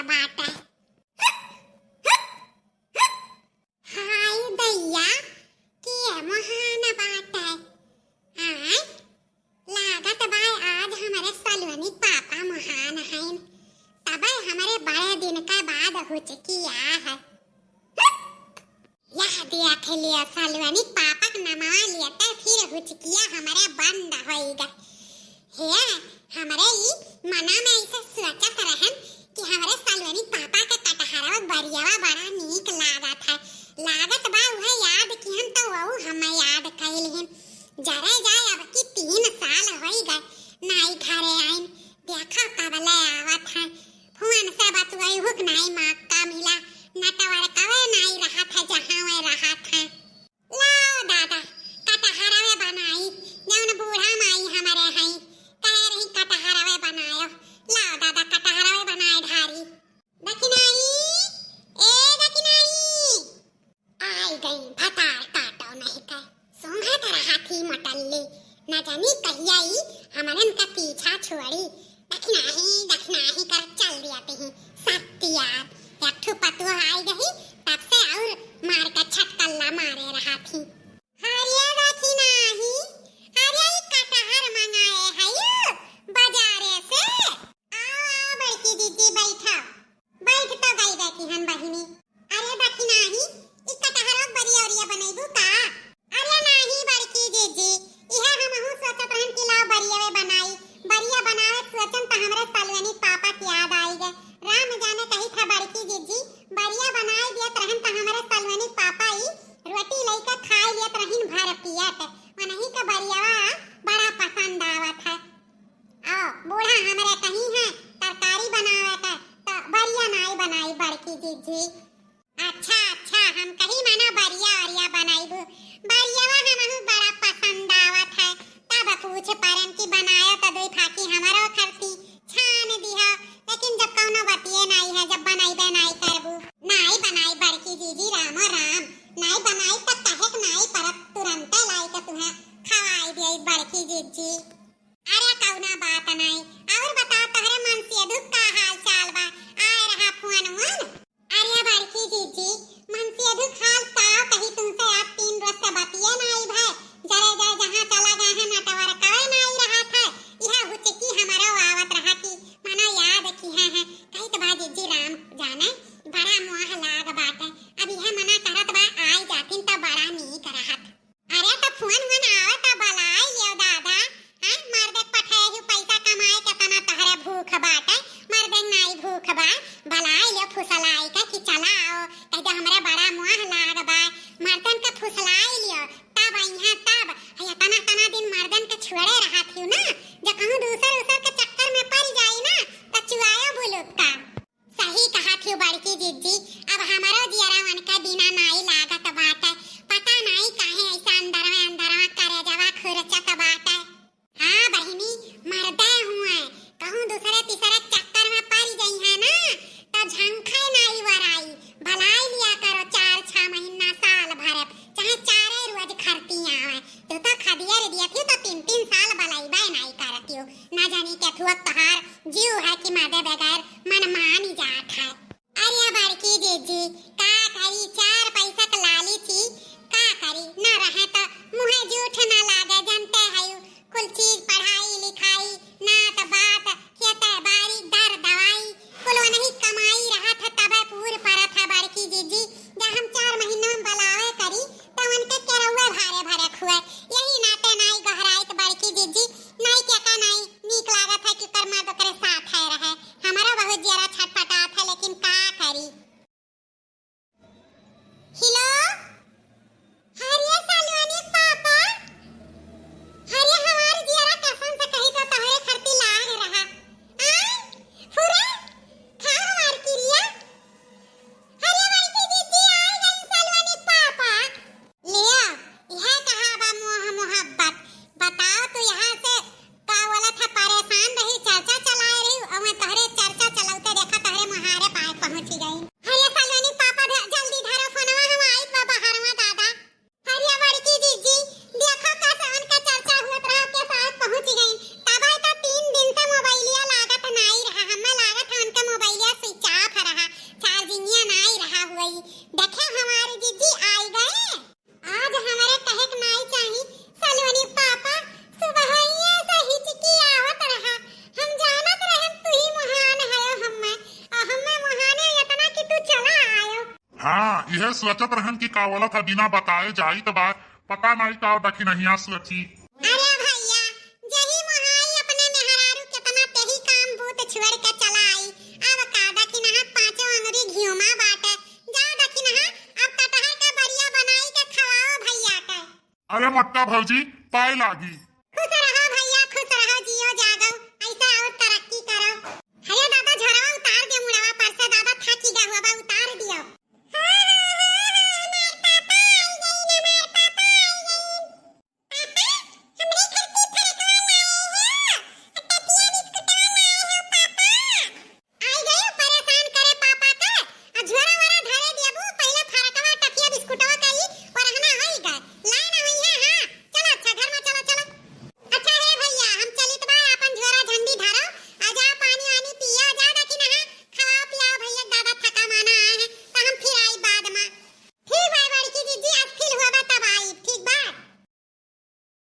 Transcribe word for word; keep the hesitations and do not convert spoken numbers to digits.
बाटे। हाय दैया, के महान बाटे। आय, लागत बा आज हमरे सलोनी पापा महान हइन, तबे हमरे बड़े दिन के बाद हुचकिया है। यह देख लिया सलोनी पापा के नमवा लिया त फिर हुचकिया हमरे बंद होई गए। हे, हमरे ई मना में ऐसे सोचत रहन कि हमरे सलोनी पापा के कटहरवा बरियावा बड़ा नीक लागत है। लागत बा उहे याद किहन त वहू हमें याद कइल हिन। जरे जाए अब की तीन साल होई गए नाई घरे आइन। देखा कबले आवत है। फोन से बतुआई हुक नाई माँ का मिला। नटवर कवे नाई रहत है जहाँ वे रहत है। लाओ दादा, कटहरवे बनाई, जौन बूढ़ा माई हमरे हई, कहे रही कटहरवे बनायो। लाओ दादा, कटहरवे बनाए ढारी। दखिनाही, ए दखिनाही। आई गई भतार काटो नहीं के, सूंघत रहा थी मटल्ली, न जानी कहिया ई हमरन का पीछा छोड़ी। दखिनाही, दखिनाही कर चल दिया ती। सत्या, एक ठो पतुआ आई गई, तब से और मार के छटकल्ला मारे रहा थी। अरे दखिनाही, अरे ई कटहर मंगाए है यू बाजारे से। आओ, आओ बड़की दीदी बैठा। बैठ तो गई बेटी हम बहिनी। अरे दखिनाही, ई कटहरो बरियौरिया बनैबू का? अरे नाही बड़की जीजी, इहे हमहू सोचत रहन कि लाओ बरियवे बनाई। बरिया बनावे के सोचन त हमरे सलवनी पापा के याद आई गए। राम जाने कही था बड़की जीजी, बरिया बनाई दियत रहन त हमरे सलवनी पापा ई रोटी लइके खाई लियत रहिन भर पियत। उन्हीं के बरियवा बड़ा पसंद आवत है। आओ, बूढ़ा हमरे कहीं है तरकारी बनावे के, तो बरिया नाई बनाई बड़की जीजी। अच्छा, अच्छा, हम कहीं माना बरिया अरिया बनाईबू। बरियावा हमहू बड़ा पसंद आवत है। तब पूछ परन कि बनायो तो दुई फाकी हमरो खरती छान दिहा। लेकिन जब कौनो बतिये नाई है, जब बनाईबे नाई करबू। नाई बनाई बड़की जीजी, रामो राम। नाई बनाई तो कहे के नाई परत, तुरंते लाई के तुहे खवाई दिए बड़की जीजी। अरे कौना बात नाई। और बताओ तोहरे मनसेधु का हाल चाल बा? आए रहा फोन वोन? अरे बड़की जीजी, मनसेधु हाल का कही तुमसे, आज तीन रोज से बतिये नाई भय। जरे जरे जहाँ चला गए हैं नटवर कवे नाई रहा था। यह हुचकी हमारो आवत रहा कि मनो याद किहे हैं। कही तो बा जीजी राम जाने बड़ा मोह लाग बाटे। अब यह मना करत बा आई जातिन तो बड़ा नीक रहत। अरे तो फोन वोन आवे तो बलाई लियो दादा। हैं, मर्दे पठाए हु पैसा कमाए के तना तहरे भूख बाटे, मर्दे नाई भूख बा, बलाई लियो फुसलाई के कि चला आओ, कह दे हमरे बड़ा मोह लाग बा, मर्दन के फुसलाई लियो, तब अइहा तब। है तना तना दिन मर्दन के छोड़े रहा थियु ना, जो कहूँ दूसर उसर के चक्कर में पड़ जाई ना, तो चुआयो बुलुक का। सही कहा थियु बड़की जिज्जी, अब हमरो जियरा उनके बिना नाई लागत बाटे। पता नाई काहे ऐसा अंदरवा अंदरवा करेजवा खुरचत बाटे। हाँ बहिनी, मर्दे हुए, कहूँ दूसरे तीसरे चक्कर में पड़ जइहे ना, तो झंखे नाई वराई। बलाई लिया करो चार छह महीना साल भर, चाहे चारे रोज खरती आवे। तू तो खदियर दिया थी तो तीन तीन साल बलैबे नाई करतियो। ना जानी के थुअक तोहार जीव है कि मदे बगैर मन मानी जात है। अरे बड़की जीजी, का करी, चार पैसा के लाली थी, का करी, ना रहे तो मुँहे जूठ ना लागे, जानते है यू, कुल चीज पढ़ाई लिखाई, नात बात, खेते बाड़ी, दर दवाई, कुल वनही कमाई रहत है, तबे पूर परत है बड़की जीजी। जब हम चार महीना में बलावे करी, तो उनके केरौए भारे भरे खुए। यही नाते नाई गहराइत बड़की जीजी, नाई के का नाई नीक लागत है कि ओकर मर्द ओकरे साथ है रहे। हमारा बहुत हे सोचत रहन कि का बोलत ह, बिना बताए जाइत बा, पता नाहीं का दखिनहिया सोची। अरे भइया, जही मोहाई अपने मेहरारू केतना तेही काम बूत छोड़ के चला आई। अब का दखिनहा पाँचों अंगुरी घियोमा बाटे, जाओ दखिनहा, अब कटहर का बरिया बनाई के खवाओ भइया के। अरे मोटका भौजी, पाए लागी। खुश रहा